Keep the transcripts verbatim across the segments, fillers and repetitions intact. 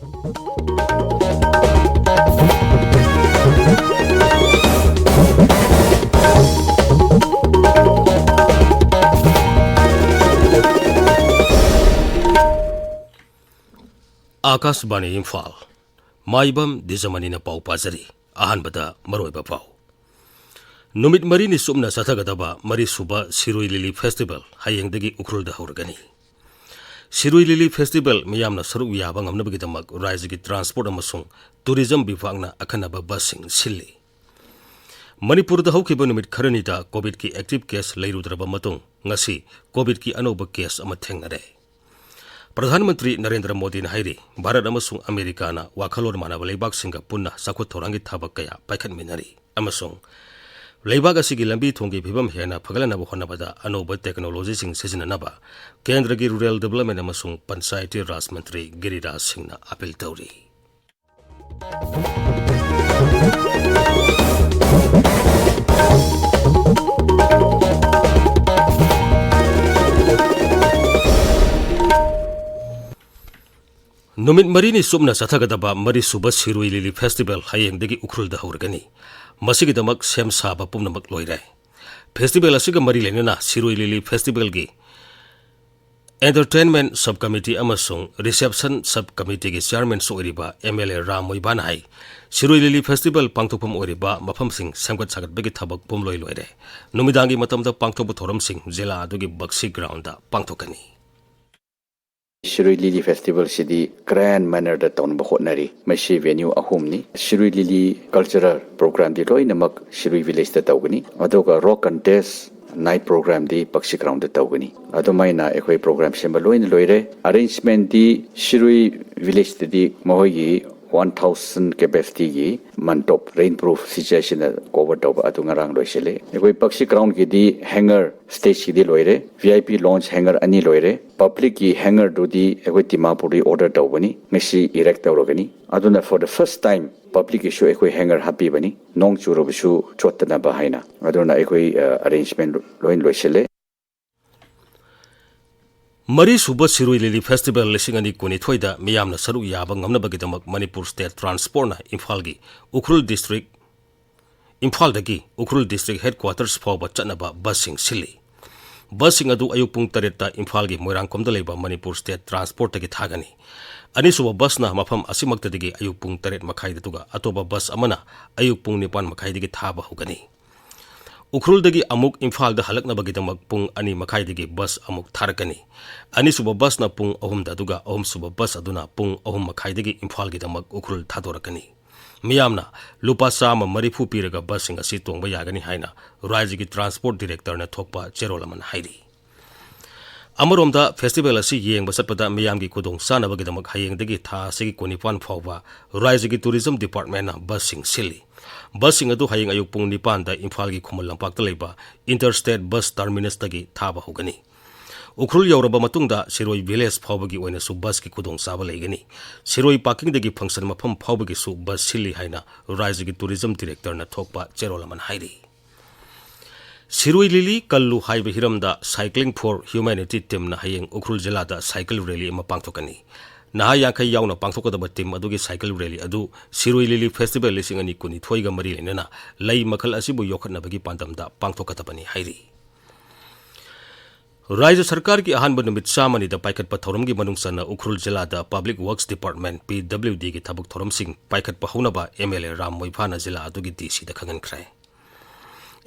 ꯑꯥꯀꯥꯁꯕꯥꯅꯤ ꯏꯝꯐꯥꯜ꯫ ꯃꯥꯏꯕꯝ ꯗꯤꯖꯃꯅꯤꯅ ꯄꯥꯎ ꯄꯥꯖꯔꯤ꯫ ꯑꯍꯥꯟꯕꯗ ꯃꯔꯨꯑꯣꯏꯕ ꯄꯥꯎ꯫ ꯅꯨꯃꯤꯠ ꯃꯔꯤꯅꯤ ꯆꯨꯞꯅ ꯆꯠꯊꯒꯗꯕ ꯃꯔꯤꯁꯨꯕ ꯁꯤꯔꯨꯏ ꯂꯤꯂꯤ ꯐꯦꯁꯇꯤꯚꯦꯜ ꯍꯌꯦꯡꯗꯒꯤ ꯎꯈ꯭ꯔꯨꯜꯗ ꯍꯧꯔꯒꯅꯤ꯫ ꯁꯤꯔꯨꯏ ꯂꯤꯂꯤ ꯐꯦꯁꯇꯤꯚꯦꯜ ꯃꯤꯌꯥꯝꯅ ꯁꯔꯨꯛ ꯌꯥꯕ ꯉꯝꯅꯕꯒꯤꯗꯃꯛ ꯔꯥꯖ꯭ꯌꯒꯤ ꯇ꯭ꯔꯥꯟꯁꯄꯣꯔꯠ ꯑꯃꯁꯨꯡ ꯇꯨꯔꯤꯖꯝ ꯕꯤꯚꯥꯒꯅ ꯑꯈꯟꯅꯕ ꯕꯁꯁꯤꯡ ꯁꯤꯜꯂꯤ꯫ ꯃꯅꯤꯄꯨꯔꯗ ꯍꯧꯈꯤꯕ ꯅꯨꯃꯤꯠ ꯈꯔꯅꯤꯗ ꯀꯣꯚꯤꯗꯀꯤ ꯑꯦꯛꯇꯤꯚ ꯀꯦꯁ ꯂꯩꯔꯨꯗ꯭ꯔꯕ ꯃꯇꯨꯡ ꯉꯁꯤ ꯀꯣꯚꯤꯗꯀꯤ ꯑꯅꯧꯕ ꯀꯦꯁ ꯑꯃ ꯊꯦꯡꯅꯔꯦ꯫ ꯄ꯭ꯔꯙꯥꯟ ꯃꯟꯇ꯭ꯔꯤ ꯅꯔꯦꯟꯗ꯭ꯔ ꯃꯣꯗꯤꯅ ꯍꯥꯏꯔꯤ, ꯚꯥꯔꯠ ꯑꯃꯁꯨꯡ ꯑꯃꯦꯔꯤꯀꯥꯅ ꯋꯥꯈꯜꯂꯣꯟ ꯃꯥꯟꯅꯕ ꯂꯩꯕꯥꯛꯁꯤꯡꯒ ꯄꯨꯟꯅ ꯆꯥꯎꯈꯠ ꯊꯧꯔꯥꯡꯒꯤ ꯊꯕꯛ ꯀꯌꯥ ꯄꯥꯏꯈꯠꯃꯤꯟꯅꯔꯤ ꯑꯃꯁꯨꯡ ꯂꯩꯕꯥꯛ ꯑꯁꯤꯒꯤ ꯂꯝꯕꯤ ꯊꯣꯡꯒꯤ ꯐꯤꯕꯝ ꯍꯦꯟꯅ ꯐꯒꯠꯍꯟꯅꯕ ꯍꯣꯠꯅꯕꯗ ꯑꯅꯧꯕ ꯇꯦꯛꯅꯣꯂꯣꯖꯤꯁꯤꯡ ꯁꯤꯖꯤꯟꯅꯅꯕ ꯀꯦꯟꯗ꯭ꯔꯒꯤ ꯔꯨꯔꯦꯜ ꯗꯤꯚꯦꯂꯞꯃꯦꯟ ꯑꯃꯁꯨꯡ ꯄꯟꯆꯥꯌꯇꯤ ꯔꯥꯖ ꯃꯟꯇ꯭ꯔꯤ ꯒꯤꯔꯤꯔꯥꯖ ꯁꯤꯡꯅ ꯑꯥꯄꯤꯜ ꯇꯧꯔꯤ꯫ ꯅꯨꯃꯤꯠ ꯃꯔꯤꯅꯤ ꯆꯨꯞꯅ ꯆꯠꯊꯒꯗꯕ ꯃꯔꯤꯁꯨꯕ ꯁꯤꯔꯨꯏ ꯂꯤꯂꯤ ꯐꯦꯁꯇꯤꯚꯦꯜ ꯍꯌꯦꯡꯗꯒꯤ ꯎꯈ꯭ꯔꯨꯜꯗ ꯍꯧꯔꯒꯅꯤ꯫ ꯃꯁꯤꯒꯤꯗꯃꯛ ꯁꯦꯝ ꯁꯥꯕ ꯄꯨꯝꯅꯃꯛ ꯂꯣꯏꯔꯦ꯫ ꯐꯦꯁꯇꯤꯚꯦꯜ ꯑꯁꯤꯒ ꯃꯔꯤ ꯂꯩꯅꯅ ꯁꯤꯔꯨꯏ ꯂꯤꯂꯤ ꯐꯦꯁꯇꯤꯚꯦꯜꯒꯤ ꯑꯦꯟꯇꯔꯇꯦꯟꯃꯦꯟ ꯁꯕ ꯀꯃꯤꯇꯤ ꯑꯃꯁꯨꯡ ꯔꯤꯁꯦꯞꯁꯟ ꯁꯕ ꯀꯃꯤꯇꯤꯒꯤ ꯆꯤꯌꯥꯔꯃꯦꯟꯁꯨ ꯑꯣꯏꯔꯤꯕ M L A Ram ꯃꯣꯏꯕꯥꯅ high, Shirui lily festival ꯄꯥꯡꯊꯣꯛꯐꯝ ꯑꯣꯏꯔꯤꯕ ꯃꯐꯝꯁꯤꯡ ꯁꯦꯝꯒꯠ ꯁꯥꯒꯠꯄꯒꯤ ꯊꯕꯛ ꯄꯨꯝꯂꯣꯏ ꯂꯣꯏꯔꯦ꯫ ꯅꯨꯃꯤꯗꯥꯡꯒꯤ ꯃꯇꯝꯗ ꯄꯥꯡꯊꯣꯛꯄ ꯊꯧꯔꯝꯁꯤꯡ ꯖꯤꯂꯥ ꯑꯗꯨꯒꯤ ꯕꯛꯁꯤ ꯒ꯭ꯔꯥꯎꯟꯗ ꯄꯥꯡꯊꯣꯛꯀꯅꯤ꯫ ꯁꯤꯔꯣꯏ ꯂꯤꯂꯤ ꯐꯦꯁꯇꯤꯚꯦꯜꯁꯤꯗꯤ ꯒ꯭ꯔꯥꯟ ꯃꯦꯅꯔꯗ ꯇꯧꯅꯕ ꯍꯣꯠꯅꯔꯤ꯫ ꯃꯁꯤ ꯚꯦꯅ꯭ꯌꯨ ꯑꯍꯨꯝꯅꯤ꯫ ꯁꯤꯔꯣꯏ ꯂꯤꯂꯤ ꯀꯜꯆꯔꯦꯜ ꯄ꯭ꯔꯣꯒ꯭ꯔꯥꯝꯗꯤ ꯂꯣꯏꯅꯃꯛ ꯁꯤꯔꯣꯏ ꯚꯤꯂꯦꯖꯇ ꯇꯧꯒꯅꯤ, ꯑꯗꯨꯒ ꯔꯣꯛ ꯀꯟꯇꯦꯁ ꯅꯥꯏꯠ ꯄ꯭ꯔꯣꯒ꯭ꯔꯥꯝꯗꯤ ꯄꯛꯁꯤ ꯒ꯭ꯔꯥꯎꯟꯗ ꯇꯧꯒꯅꯤ꯫ ꯑꯗꯨꯃꯥꯏꯅ ꯑꯩꯈꯣꯏ ꯄ꯭ꯔꯣꯒ꯭ꯔꯥꯝ ꯁꯦꯝꯕ ꯂꯣꯏꯅ ꯂꯣꯏꯔꯦ꯫ ꯑꯔꯦꯟꯖꯃꯦꯟꯗꯤ ꯁꯤꯔꯣꯏ ꯚꯤꯂꯦꯖꯇꯗꯤ ꯃꯈꯣꯏꯒꯤ ꯋꯥꯟ ꯊꯥꯎꯖꯟ ꯀꯦꯄꯦꯁꯤꯇꯤꯒꯤ ꯃꯟꯇꯣꯞ ꯔꯦꯟ ꯄ꯭ꯔꯨꯐ ꯁꯤꯆꯨꯋꯦꯁꯟꯗ ꯀꯣꯚꯔ ꯇꯧꯕ ꯑꯗꯨ ꯉꯔꯥꯡ ꯂꯣꯏꯁꯤꯜꯂꯦ꯫ ꯑꯩꯈꯣꯏ ꯄꯛꯁꯤ ꯒ꯭ꯔꯥꯎꯟꯒꯤꯗꯤ ꯍꯦꯡꯒꯔ ꯁ꯭ꯇꯦꯖꯀꯤꯗꯤ ꯂꯣꯏꯔꯦ, V I P lounge hanger ꯑꯅꯤ ꯂꯣꯏꯔꯦ꯫ ꯄꯕ꯭ꯂꯤꯛꯀꯤ ꯍꯦꯡꯒꯔꯗꯨꯗꯤ ꯑꯩꯈꯣꯏ ꯗꯤꯃꯥꯄꯨꯔꯗꯒꯤ ꯑꯣꯔꯗꯔ ꯇꯧꯕꯅꯤ, ꯉꯁꯤ ꯏꯔꯦꯛ ꯇꯧꯔꯒꯅꯤ꯫ ꯑꯗꯨꯅ for the first time ꯄꯕ꯭ꯂꯤꯛꯀꯤꯁꯨ ꯑꯩꯈꯣꯏ ꯍꯦꯡꯒꯔ ꯍꯥꯞꯄꯤꯕꯅꯤ꯫ ꯅꯣꯡ ꯆꯨꯔꯕꯁꯨ ꯆꯣꯠꯇꯅꯕ ꯍꯥꯏꯅ꯫ ꯑꯗꯨꯅ ꯑꯩꯈꯣꯏ, ꯑ, ꯑꯔꯦꯟꯖꯃꯦꯟ ꯂꯣꯏ ꯂꯣꯏꯁꯤꯜꯂꯦ꯫ ꯃꯔꯤꯁꯨꯕ ꯁꯤꯔꯣꯏ ꯂꯤꯂꯤ ꯐꯦꯁꯇꯤꯚꯦꯜ ꯂꯤꯁꯤꯡ ꯑꯅꯤ ꯀꯨꯟꯅꯤꯊꯣꯏꯗ ꯃꯤꯌꯥꯝꯅ ꯁꯔꯨꯛ ꯌꯥꯕ ꯉꯝꯅꯕꯒꯤꯗꯃꯛ ꯃꯅꯤꯄꯨꯔ ꯁ꯭ꯇꯦꯠ ꯇ꯭ꯔꯥꯟꯁꯄꯣꯔꯠꯅ ꯏꯝꯐꯥꯜꯒꯤ ꯎꯈ꯭ꯔꯨꯜ ꯗꯤꯁꯇ꯭ꯔꯤꯛ, ꯏꯝꯐꯥꯜꯗꯒꯤ ꯎꯈ꯭ꯔꯨꯜ ꯗꯤꯁꯇ꯭ꯔꯤꯛ ꯍꯦꯗꯀ꯭ꯋꯥꯇꯔꯁ ꯐꯥꯎꯕ ꯆꯠꯅꯕ ꯕꯁꯁꯤꯡ ꯁꯤꯜꯂꯤ꯫ ꯕꯁꯁꯤꯡ ꯑꯗꯨ ꯑꯌꯨꯛ ꯄꯨꯡ ꯇꯔꯦꯠꯇ ꯏꯝꯐꯥꯜꯒꯤ ꯃꯣꯏꯔꯥꯡꯈꯣꯝꯗ ꯂꯩꯕ ꯃꯅꯤꯄꯨꯔ ꯁ꯭ꯇꯦꯠ ꯇ꯭ꯔꯥꯟꯁꯄꯣꯔꯠꯇꯒꯤ ꯊꯥꯒꯅꯤ꯫ ꯑꯅꯤꯁꯨꯕ ꯕꯁꯅ ꯃꯐꯝ ꯑꯁꯤꯃꯛꯇꯗꯒꯤ ꯑꯌꯨꯛ ꯄꯨꯡ ꯇꯔꯦꯠ ꯃꯈꯥꯏꯗ, ꯑꯗꯨꯒ ꯑꯇꯣꯞꯄ ꯕꯁ ꯑꯃꯅ ꯑꯌꯨꯛ ꯄꯨꯡ ꯅꯤꯄꯥꯟ ꯃꯈꯥꯏꯗꯒꯤ ꯊꯥꯕ ꯍꯧꯒꯅꯤ꯫ ꯎꯈ꯭ꯔꯨꯜꯗꯒꯤ ꯑꯃꯨꯛ ꯏꯝꯐꯥꯜꯗ ꯍꯜꯂꯛꯅꯕꯒꯤꯗꯃꯛ ꯄꯨꯡ ꯑꯅꯤ ꯃꯈꯥꯏꯗꯒꯤ ꯕꯁ ꯑꯃꯨꯛ ꯊꯥꯔꯛꯀꯅꯤ꯫ ꯑꯅꯤꯁꯨꯕ ꯕꯁꯅ ꯄꯨꯡ ꯑꯍꯨꯝꯗ, ꯑꯗꯨꯒ ꯑꯍꯨꯝꯁꯨꯕ ꯕꯁ ꯑꯗꯨꯅ ꯄꯨꯡ ꯑꯍꯨꯝ ꯃꯈꯥꯏꯗꯒꯤ ꯏꯝꯐꯥꯜꯒꯤꯗꯃꯛ ꯎꯈ꯭ꯔꯨꯜ ꯊꯥꯗꯣꯔꯛꯀꯅꯤ꯫ ꯃꯤꯌꯥꯝꯅ ꯂꯨꯄꯥ ꯆꯥꯝꯃ ꯃꯔꯤꯐꯨ ꯄꯤꯔꯒ ꯕꯁꯁꯤꯡ ꯑꯁꯤ ꯇꯣꯡꯕ ꯌꯥꯒꯅꯤ ꯍꯥꯏꯅ ꯔꯥꯖ꯭ꯌꯒꯤ ꯇ꯭ꯔꯥꯟꯁꯄꯣꯔꯠ ꯗꯤꯔꯦꯛꯇꯔꯅ ꯊꯣꯛꯄ ꯆꯦꯔꯣꯜ ꯑꯃꯅ ꯍꯥꯏꯔꯤ꯫ ꯑꯃꯔꯣꯝꯗ, ꯐꯦꯁꯇꯤꯚꯦꯜ ꯑꯁꯤ ꯌꯦꯡꯕ ꯆꯠꯄꯗ ꯃꯤꯌꯥꯝꯒꯤ ꯈꯨꯗꯣꯡ ꯆꯥꯅꯕꯒꯤꯗꯃꯛ ꯍꯌꯦꯡꯗꯒꯤ ꯊꯥ ꯑꯁꯤꯒꯤ ꯀꯨꯟꯅꯤꯄꯥꯟ ꯐꯥꯎꯕ ꯔꯥꯖ꯭ꯌꯒꯤ ꯇꯨꯔꯤꯖꯝ ꯗꯤꯄꯥꯔꯠꯃꯦꯟꯅ ꯕꯁꯁꯤꯡ ꯁꯤꯜꯂꯤ꯫ ꯕꯁꯁꯤꯡ ꯑꯗꯨ ꯍꯌꯦꯡ ꯑꯌꯨꯛ ꯄꯨꯡ ꯅꯤꯄꯥꯟꯗ ꯏꯝꯐꯥꯜꯒꯤ ꯈꯨꯃꯟ ꯂꯝꯄꯥꯛꯇ ꯂꯩꯕ ꯏꯟꯇꯔ ꯁ꯭ꯇꯦꯠ ꯕꯁ ꯇꯔꯃꯤꯅꯁꯇꯒꯤ ꯊꯥꯕ ꯍꯧꯒꯅꯤ꯫ ꯎꯈ꯭ꯔꯨꯜ ꯌꯧꯔꯕ ꯃꯇꯨꯡꯗ ꯁꯤꯔꯣꯏ ꯚꯤꯂꯦꯖ ꯐꯥꯎꯕꯒꯤ ꯑꯣꯏꯅꯁꯨ ꯕꯁꯀꯤ ꯈꯨꯗꯣꯡꯆꯥꯕ ꯂꯩꯒꯅꯤ꯫ ꯁꯤꯔꯣꯏ ꯄꯥꯔꯀꯤꯡꯗꯒꯤ ꯐꯪꯁꯟ ꯃꯐꯝ ꯐꯥꯎꯕꯒꯤꯁꯨ ꯕꯁ ꯁꯤꯜꯂꯤ ꯍꯥꯏꯅ ꯔꯥꯖ꯭ꯌꯒꯤ ꯇꯨꯔꯤꯖꯝ ꯗꯤꯔꯦꯛꯇꯔꯅ ꯊꯣꯛꯄ ꯆꯦꯔꯣꯜ ꯑꯃꯅ ꯍꯥꯏꯔꯤ꯫ ꯁꯤꯔꯣꯏ ꯂꯤꯂꯤ ꯀꯜꯂꯨ ꯍꯥꯏꯕ ꯍꯤꯔꯝꯗ Cycling for Humanity ꯇꯤꯝꯅ ꯍꯌꯦꯡ ꯎꯈ꯭ꯔꯨꯜ ꯖꯤꯂꯥꯗ ꯁꯥꯏꯀꯜ ꯔꯦꯂꯤ ꯑꯃ ꯄꯥꯡꯊꯣꯛꯀꯅꯤ꯫ ꯅꯍꯥ ꯌꯥꯡꯈꯩ ꯌꯥꯎꯅ ꯄꯥꯡꯊꯣꯛꯀꯗꯕ ꯇꯤꯝ ꯑꯗꯨꯒꯤ ꯁꯥꯏꯀꯜ ꯔꯦꯂꯤ ꯑꯗꯨ ꯁꯤꯔꯣꯏ ꯂꯤꯂꯤ ꯐꯦꯁꯇꯤꯚꯦꯜ ꯂꯤꯁꯤꯡ ꯑꯅꯤ ꯀꯨꯟꯅꯤꯊꯣꯏꯒ ꯃꯔꯤ ꯂꯩꯅꯅ ꯂꯩ ꯃꯈꯜ ꯑꯁꯤꯕꯨ ꯌꯣꯛꯈꯠꯅꯕꯒꯤ ꯄꯥꯟꯗꯝꯗ ꯄꯥꯡꯊꯣꯛꯀꯗꯕꯅꯤ ꯍꯥꯏꯔꯤ꯫ ꯔꯥꯖ꯭ꯌ ꯁꯔꯀꯥꯔꯒꯤ ꯑꯍꯥꯟꯕ ꯅꯨꯃꯤꯠ ꯆꯥꯝꯃꯅꯤꯗ ꯄꯥꯏꯈꯠꯄ ꯊꯧꯔꯝꯒꯤ ꯃꯅꯨꯡ ꯆꯟꯅ ꯎꯈ꯭ꯔꯨꯜ ꯖꯤꯂꯥꯗ Public Works Department, P W D ꯒꯤ ꯊꯕꯛ ꯊꯧꯔꯝꯁꯤꯡ ꯄꯥꯏꯈꯠꯄ ꯍꯧꯅꯕ M L A ꯔꯥꯝ ꯃꯣꯏꯚꯥꯅ ꯖꯤꯂꯥ ꯑꯗꯨꯒꯤ D C the ꯈꯪꯍꯟꯈ꯭ꯔꯦ꯫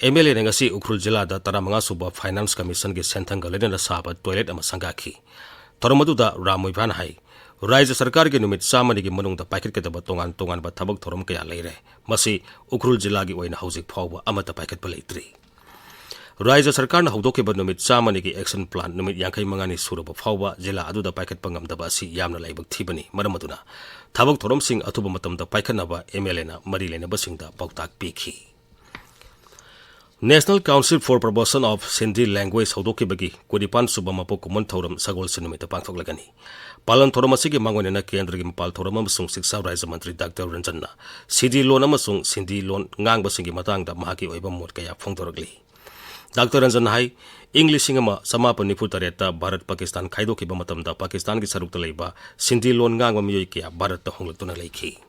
M L A ꯅ ꯉꯁꯤ ꯎꯈ꯭ꯔꯨꯜ ꯖꯤꯂꯥꯗ ꯇꯔꯥꯃꯉꯥ ꯁꯨꯕ Finance Commission ꯒꯤ ꯁꯦꯟꯊꯪꯒ ꯂꯣꯏꯅꯅ ꯁꯥꯕ toilet ꯑꯃ ꯁꯪꯒꯥꯈꯤ꯫ ꯊꯧꯔꯝ ꯑꯗꯨꯗ ꯔꯥꯝ ꯃꯣꯏꯚꯥꯅ ꯍꯥꯏ, ꯔꯥꯖ꯭ꯌ ꯁꯔꯀꯥꯔꯒꯤ ꯅꯨꯃꯤꯠ ꯆꯥꯝꯃꯅꯤꯒꯤ ꯃꯅꯨꯡꯗ ꯄꯥꯏꯈꯠꯀꯗꯕ ꯇꯣꯉꯥꯟ ꯇꯣꯉꯥꯟꯕ ꯊꯕꯛ ꯊꯧꯔꯝ ꯀꯌꯥ ꯂꯩꯔꯦ꯫ ꯃꯁꯤ ꯎꯈ꯭ꯔꯨꯜ ꯖꯤꯂꯥꯒꯤ ꯑꯣꯏꯅ ꯍꯧꯖꯤꯛ ꯐꯥꯎꯕ ꯑꯃꯠꯇ ꯄꯥꯏꯈꯠꯄ ꯂꯩꯇ꯭ꯔꯤ꯫ ꯔꯥꯖ꯭ꯌ ꯁꯔꯀꯥꯔꯅ ꯍꯧꯗꯣꯛꯈꯤꯕ ꯅꯨꯃꯤꯠ ꯆꯥꯝꯃꯅꯤꯒꯤ action plan ꯅꯨꯃꯤꯠ ꯌꯥꯡꯈꯩ ꯃꯉꯥꯅꯤ ꯁꯨꯔꯕ ꯐꯥꯎꯕ ꯖꯤꯂꯥ ꯑꯗꯨꯗ ꯄꯥꯏꯈꯠꯄ ꯉꯝꯗꯕ ꯑꯁꯤ ꯌꯥꯝꯅ ꯂꯥꯏꯕꯛ ꯊꯤꯕꯅꯤ꯫ ꯃꯔꯝ ꯑꯗꯨꯅ ꯊꯕꯛ ꯊꯧꯔꯝꯁꯤꯡ ꯑꯊꯨꯕ ꯃꯇꯝꯗ ꯄꯥꯏꯈꯠꯅꯕ M L A ꯅ ꯃꯔꯤ ꯂꯩꯅꯕꯁꯤꯡꯗ ꯄꯥꯎꯇꯥꯛ ꯄꯤꯈꯤ꯫ National Council for Promotion of Sindhi Language ꯍꯧꯗꯣꯛꯈꯤꯕꯒꯤ ꯀꯨꯟꯅꯤꯄꯥꯟ ꯁꯨꯕ ꯃꯄꯣꯛ ꯀꯨꯝꯑꯣꯟ ꯊꯧꯔꯝ ꯁꯒꯣꯜꯁꯦꯟ ꯅꯨꯃꯤꯠꯇ ꯄꯥꯡꯊꯣꯛꯂꯒꯅꯤ꯫ ꯄꯥꯂꯟ ꯊꯧꯔꯝ ꯑꯁꯤꯒꯤ ꯃꯥꯡꯑꯣꯏꯅꯅ ꯀꯦꯟꯗ꯭ꯔꯒꯤ ꯃꯄꯥꯜ ꯊꯧꯔꯝ ꯑꯃꯁꯨꯡ ꯁꯤꯛꯁꯥ ꯔꯥꯖ꯭ꯌ ꯃꯟꯇ꯭ꯔꯤ ꯗꯥꯛꯇꯔ ꯔꯟꯖꯟꯅ ꯁꯤꯗꯤ ꯂꯣꯟ ꯑꯃꯁꯨꯡ ꯁꯤꯟꯗꯤ ꯂꯣꯟ ꯉꯥꯡꯕꯁꯤꯡꯒꯤ ꯃꯇꯥꯡꯗ ꯃꯍꯥꯛꯀꯤ ꯑꯣꯏꯕ ꯃꯣꯠ ꯀꯌꯥ ꯐꯣꯡꯗꯣꯔꯛꯂꯤ꯫ ꯗꯥꯛꯇꯔ ꯔꯟꯖꯟꯅ ꯍꯥꯏ, ꯏꯪ ꯂꯤꯁꯤꯡ ꯑꯃ ꯆꯃꯥꯄꯟ ꯅꯤꯐꯨ ꯇꯔꯦꯠꯇ ꯚꯥꯔꯠ ꯄꯥꯀꯤꯁꯇꯥꯟ ꯈꯥꯏꯗꯣꯛꯈꯤꯕ ꯃꯇꯝꯗ ꯄꯥꯀꯤꯁꯇꯥꯟꯒꯤ ꯁꯔꯨꯛꯇ ꯂꯩꯕ ꯁꯤꯟꯗꯤ ꯂꯣꯟ ꯉꯥꯡꯕ ꯃꯤꯑꯣꯏ ꯀꯌꯥ ꯚꯥꯔꯠꯇ ꯍꯣꯡꯂꯛꯇꯨꯅ ꯂꯩꯈꯤ꯫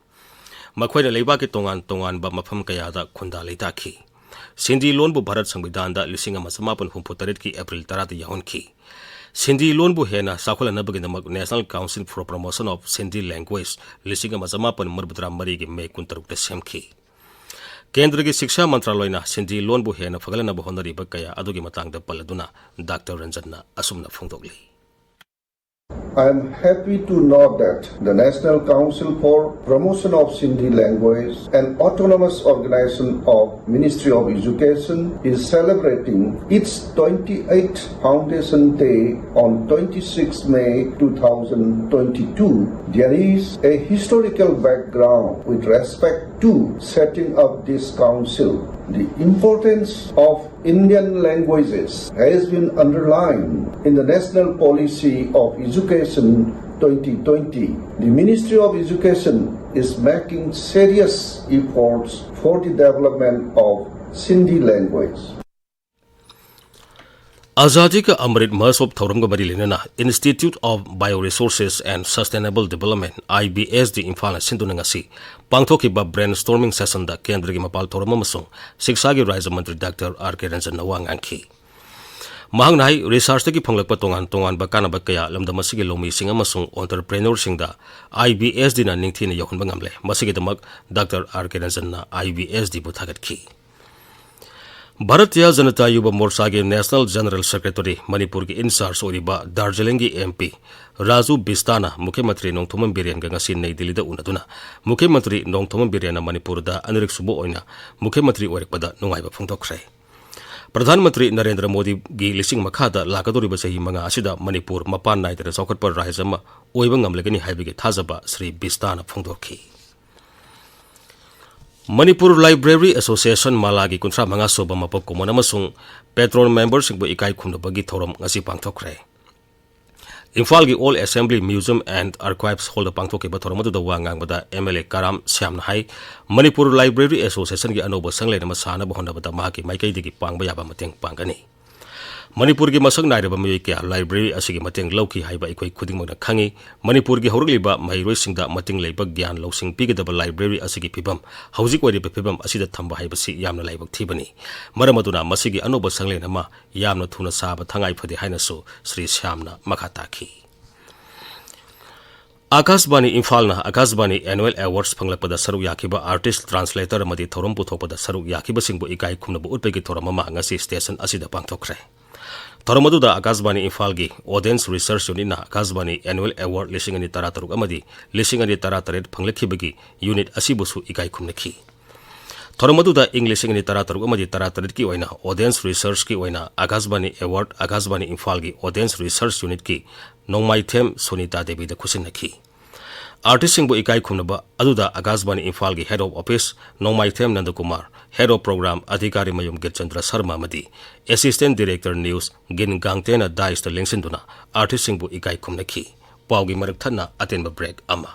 ꯃꯈꯣꯏꯅ ꯂꯩꯕꯥꯛꯀꯤ ꯇꯣꯉꯥꯟ ꯇꯣꯉꯥꯟꯕ ꯃꯐꯝ ꯀꯌꯥꯗ ꯈꯨꯟꯗꯥ ꯂꯩꯇꯥꯈꯤ꯫ ꯁꯤꯟꯗꯤ ꯂꯣꯟꯕꯨ ꯚꯥꯔꯠ ꯁꯪꯕꯤꯙꯥꯟꯗ ꯂꯤꯁꯤꯡ ꯑꯃ ꯆꯃꯥꯄꯟ ꯍꯨꯝꯐꯨ ꯇꯔꯦꯠꯀꯤ ꯑꯦꯄ꯭ꯔꯤꯜ ꯇꯔꯥꯗ ꯌꯥꯎꯍꯟꯈꯤ꯫ ꯁꯤꯟꯗꯤ ꯂꯣꯟꯕꯨ ꯍꯦꯟꯅ ꯆꯥꯎꯈꯠꯍꯟꯅꯕꯒꯤꯗꯃꯛ National Council for Promotion of Sindhi Language ꯂꯤꯁꯤꯡ ꯑꯃ ꯆꯃꯥꯄꯟ ꯃꯔꯤꯐꯨꯇꯔꯥ ꯃꯔꯤꯒꯤ ꯃꯦ ꯀꯨꯟꯇꯔꯨꯛꯇ ꯁꯦꯝꯈꯤ꯫ ꯀꯦꯟꯗ꯭ꯔꯒꯤ ꯁꯤꯛꯁꯥ ꯃꯟꯇ꯭ꯔꯥꯂꯣꯏꯅ ꯁꯤꯟꯗꯤ ꯂꯣꯟꯕꯨ ꯍꯦꯟꯅ ꯐꯒꯠꯍꯟꯅꯕ ꯍꯣꯠꯅꯔꯤꯕ ꯀꯌꯥ ꯑꯗꯨꯒꯤ ꯃꯇꯥꯡꯗ ꯄꯜꯂꯗꯨꯅ ꯗꯥꯛꯇꯔ ꯔꯟꯖꯟꯅ ꯑꯁꯨꯝꯅ ꯐꯣꯡꯗꯣꯛꯂꯤ꯫ I am happy to note that the National Council for Promotion of Sindhi Language and Autonomous Organization of Ministry of Education is celebrating its twenty-eighth Foundation Day on twenty-sixth May two thousand twenty-two. There is a historical background with respect to setting up this council. The importance of Indian languages has been underlined in the National Policy of Education twenty twenty. The Ministry of Education is making serious efforts for the development of Sindhi language. ꯑꯖꯥꯗꯤ ꯀꯥ ꯑꯃ꯭ꯔꯤꯠ ꯃꯍꯣꯠꯁꯣꯕ ꯊꯧꯔꯝꯒ ꯃꯔꯤ ꯂꯩꯅꯅ Institute of Bioresources and Sustainable Development, IBSD ꯏꯝꯐꯥꯜꯅ ꯁꯤꯟꯗꯨꯅ ꯉꯁꯤ ꯄꯥꯡꯊꯣꯛꯈꯤꯕ brainstorming sessionꯗ ꯀꯦꯟꯗ꯭ꯔꯒꯤ ꯃꯄꯥꯜ ꯊꯧꯔꯝ ꯑꯃꯁꯨꯡ ꯁꯤꯛꯁꯥꯒꯤ ꯔꯥꯖ꯭ꯌ ꯃꯟꯇ꯭ꯔꯤ ꯗꯥꯛꯇꯔ ꯑꯥꯔ ꯀꯦ ꯔꯟꯖꯟꯅ ꯋꯥ ꯉꯥꯡꯈꯤ꯫ ꯃꯍꯥꯛꯅ ꯍꯥꯏ, researchꯇꯒꯤ ꯐꯪꯂꯛꯄ ꯇꯣꯉꯥꯟ ꯇꯣꯉꯥꯟꯕ ꯀꯥꯟꯅꯕ ꯀꯌꯥ ꯂꯝꯗꯝ ꯑꯁꯤꯒꯤ ꯂꯧꯃꯤꯁꯤꯡ ꯑꯃꯁꯨꯡ entrepreneurꯁꯤꯡꯗ IBSDꯅ ꯅꯤꯡꯊꯤꯅ ꯌꯧꯍꯟꯕ ꯉꯝꯂꯦ꯫ ꯃꯁꯤꯒꯤꯗꯃꯛ ꯗꯥꯛꯇꯔ ꯑꯥꯔ ꯀꯦ ꯔꯟꯖꯟꯅ IBSDꯕꯨ ꯊꯥꯒꯠꯈꯤ꯫ Bharatiya Janata ꯌꯨꯕ ꯃꯣꯔꯆꯥꯒꯤ National General Secretary, ꯃꯅꯤꯄꯨꯔꯒꯤ in charge ꯑꯣꯏꯔꯤꯕ ꯗꯥꯔꯖꯤꯂꯤꯡꯒꯤ MP ꯔꯥꯖꯨ ꯕꯤꯁꯇꯥꯅ ꯃꯨꯈ꯭ꯌ ꯃꯟꯇ꯭ꯔꯤ ꯅꯣꯡꯊꯣꯝꯕꯝ ꯕꯤꯔꯦꯟꯒ ꯉꯁꯤ ꯅꯩ ꯗꯤꯜꯂꯤꯗ ꯎꯅꯗꯨꯅ ꯃꯨꯈ꯭ꯌ ꯃꯟꯇ꯭ꯔꯤ ꯅꯣꯡꯊꯣꯝꯕꯝ ꯕꯤꯔꯦꯟꯅ ꯃꯅꯤꯄꯨꯔꯗ ꯑꯅꯤꯔꯛ ꯁꯨꯕ ꯑꯣꯏꯅ ꯃꯨꯈ꯭ꯌ ꯃꯟꯇ꯭ꯔꯤ ꯑꯣꯏꯔꯛꯄꯗ ꯅꯨꯡꯉꯥꯏꯕ ꯐꯣꯡꯗꯣꯛꯈ꯭ꯔꯦ꯫ ꯄ꯭ꯔꯙꯥꯟ ꯃꯟꯇ꯭ꯔꯤ ꯅꯔꯦꯟꯗ꯭ꯔ ꯃꯣꯗꯤꯒꯤ ꯂꯤꯆꯤꯡ ꯃꯈꯥꯗ ꯂꯥꯛꯀꯗꯧꯔꯤꯕ ꯆꯍꯤ ꯃꯉꯥ ꯑꯁꯤꯗ ꯃꯅꯤꯄꯨꯔ ꯃꯄꯥꯟ ꯅꯥꯏꯗꯅ ꯆꯥꯎꯈꯠꯄ ꯔꯥꯖ꯭ꯌ ꯑꯃ ꯑꯣꯏꯕ ꯉꯝꯂꯒꯅꯤ ꯍꯥꯏꯕꯒꯤ ꯊꯥꯖꯕ ꯁ꯭ꯔꯤ ꯕꯤꯁꯇꯥꯅ ꯐꯣꯡꯗꯣꯛꯈꯤ꯫ ꯃꯅꯤꯄꯨꯔ Library Association ꯃꯥꯂꯥꯒꯤ ꯀꯨꯟꯊ꯭ꯔꯥ ꯃꯉꯥ ꯁꯨꯕ ꯃꯄꯣꯛ ꯀꯨꯝꯑꯣꯟ ꯑꯃꯁꯨꯡ patron memberꯁꯤꯡꯕꯨ ꯏꯀꯥꯏ ꯈꯨꯝꯅꯕꯒꯤ ꯊꯧꯔꯝ ꯉꯁꯤ ꯄꯥꯡꯊꯣꯛꯈ꯭ꯔꯦ꯫ ꯏꯝꯐꯥꯜꯒꯤ Old Assembly Museum and Archives Hallꯗ ꯄꯥꯡꯊꯣꯛꯈꯤꯕ ꯊꯧꯔꯝ ꯑꯗꯨꯗ ꯋꯥ ꯉꯥꯡꯕꯗ MLA ꯀꯔꯥꯝ ꯁ꯭ꯌꯥꯝꯅ ꯍꯥꯏ, ꯃꯅꯤꯄꯨꯔ Libraryꯒꯤ Associationꯒꯤ ꯑꯅꯧꯕ ꯁꯪꯂꯦꯟ ꯑꯃ ꯁꯥꯅꯕ ꯍꯣꯠꯅꯕꯗ ꯃꯍꯥꯛꯀꯤ ꯃꯥꯏꯀꯩꯗꯒꯤ ꯄꯥꯡꯕ ꯌꯥꯕ ꯃꯇꯦꯡ ꯄꯥꯡꯒꯅꯤ꯫ ꯃꯅꯤꯄꯨꯔꯒꯤ ꯃꯁꯛ ꯅꯥꯏꯔꯕ ꯃꯤꯑꯣꯏ ꯀꯌꯥ ꯂꯥꯏꯕ꯭ꯔꯦꯔꯤ ꯑꯁꯤꯒꯤ ꯃꯇꯦꯡ ꯂꯧꯈꯤ ꯍꯥꯏꯕ ꯑꯩꯈꯣꯏ ꯈꯨꯗꯤꯡꯃꯛꯅ ꯈꯪꯏ꯫ ꯃꯅꯤꯄꯨꯔꯒꯤ ꯍꯧꯔꯛꯂꯤꯕ ꯃꯍꯩꯔꯣꯏꯁꯤꯡꯗ ꯃꯇꯤꯡ ꯂꯩꯕ ꯒ꯭ꯌꯥꯟ ꯂꯧꯁꯤꯡ ꯄꯤꯒꯗꯕ ꯂꯥꯏꯕ꯭ꯔꯦꯔꯤ ꯑꯁꯤꯒꯤ ꯐꯤꯕꯝ ꯍꯧꯖꯤꯛ ꯑꯣꯏꯔꯤꯕ ꯐꯤꯕꯝ ꯑꯁꯤꯗ ꯊꯝꯕ ꯍꯥꯏꯕꯁꯤ ꯌꯥꯝꯅ ꯂꯥꯏꯕꯛ ꯊꯤꯕꯅꯤ꯫ ꯃꯔꯝ ꯑꯗꯨꯅ ꯃꯁꯤꯒꯤ ꯑꯅꯧꯕ ꯁꯪꯂꯦꯟ ꯑꯃ ꯌꯥꯝꯅ ꯊꯨꯅ ꯁꯥꯕ ꯊꯉꯥꯏ ꯐꯗꯦ ꯍꯥꯏꯅꯁꯨ ꯁ꯭ꯔꯤ ꯁ꯭ꯌꯥꯝꯅ ꯃꯈꯥ ꯇꯥꯈꯤ꯫ ꯑꯥꯀꯥꯁꯕꯥꯅꯤ ꯏꯝꯐꯥꯜꯅ ꯑꯥꯀꯥꯁꯕꯥꯅꯤ Annual Awards ꯐꯪꯂꯛꯄꯗ ꯁꯔꯨꯛ ꯌꯥꯈꯤꯕ artist, translator ꯑꯃꯗꯤ ꯊꯧꯔꯝ ꯄꯨꯊꯣꯛꯄꯗ ꯁꯔꯨꯛ ꯌꯥꯈꯤꯕꯁꯤꯡꯕꯨ ꯏꯀꯥꯏ ꯈꯨꯝꯅꯕ ꯎꯠꯄꯒꯤ ꯊꯧꯔꯝ ꯑꯃ ꯉꯁꯤ station ꯑꯁꯤꯗ ꯄꯥꯡꯊꯣꯛꯈ꯭ꯔꯦ꯫ ꯊꯧꯔꯝ ꯑꯗꯨꯗ ꯑꯥꯀꯥꯁꯕꯥꯅꯤ ꯏꯝꯐꯥꯜꯒꯤ Audience Research Unitꯅ ꯑꯥꯀꯥꯁꯕꯥꯅꯤ Annual Award ꯂꯤꯁꯤꯡ ꯑꯅꯤ ꯇꯔꯥꯇꯔꯨꯛ ꯑꯃꯗꯤ ꯂꯤꯁꯤꯡ ꯑꯅꯤ ꯇꯔꯥꯇꯔꯦꯠ ꯐꯪꯂꯛꯈꯤꯕꯒꯤ unit ꯑꯁꯤꯕꯨꯁꯨ ꯏꯀꯥꯏ ꯈꯨꯝꯅꯈꯤ꯫ ꯊꯧꯔꯝ ꯑꯗꯨꯗ ꯏꯪ ꯂꯤꯁꯤꯡ ꯑꯅꯤ ꯇꯔꯥꯇꯔꯨꯛ ꯑꯃꯗꯤ ꯇꯔꯥꯇꯔꯦꯠꯀꯤ ꯑꯣꯏꯅ Audience Researchꯀꯤ ꯑꯣꯏꯅ ꯑꯥꯀꯥꯁꯕꯥꯅꯤ Award ꯑꯥꯀꯥꯁꯕꯥꯅꯤ ꯏꯝꯐꯥꯜꯒꯤ Audience Research Unitꯀꯤ ꯅꯣꯡꯃꯥꯏꯊꯦꯝ ꯁꯣꯅꯤꯇꯥ ꯗꯦꯕꯤꯗ ꯈꯨꯠꯁꯤꯟꯅꯈꯤ꯫ Artistꯁꯤꯡꯕꯨ ꯏꯀꯥꯏ ꯈꯨꯝꯅꯕ ꯑꯗꯨꯗ ꯑꯥꯀꯥꯁꯕꯥꯅꯤ ꯏꯝꯐꯥꯜꯒꯤ Head of Office Nongmaithem ꯅꯟꯗꯀꯨꯃꯥꯔ, Head of Program ꯑꯙꯤꯀꯥꯔꯤ ꯃꯌꯨꯝ ꯒꯤꯔꯆꯟꯗ꯭ꯔ ꯁꯔꯃ ꯑꯃꯗꯤ Assistant Director News ꯒꯤꯟ ꯒꯥꯡꯇꯦꯅ daisꯇ ꯂꯦꯡꯁꯤꯟꯗꯨꯅ artistꯁꯤꯡꯕꯨ ꯏꯀꯥꯏ ꯈꯨꯝꯅꯈꯤ꯫ ꯄꯥꯎꯒꯤ ꯃꯔꯛ ꯊꯠꯅ ꯑꯇꯦꯟꯕ break ꯑꯃ꯫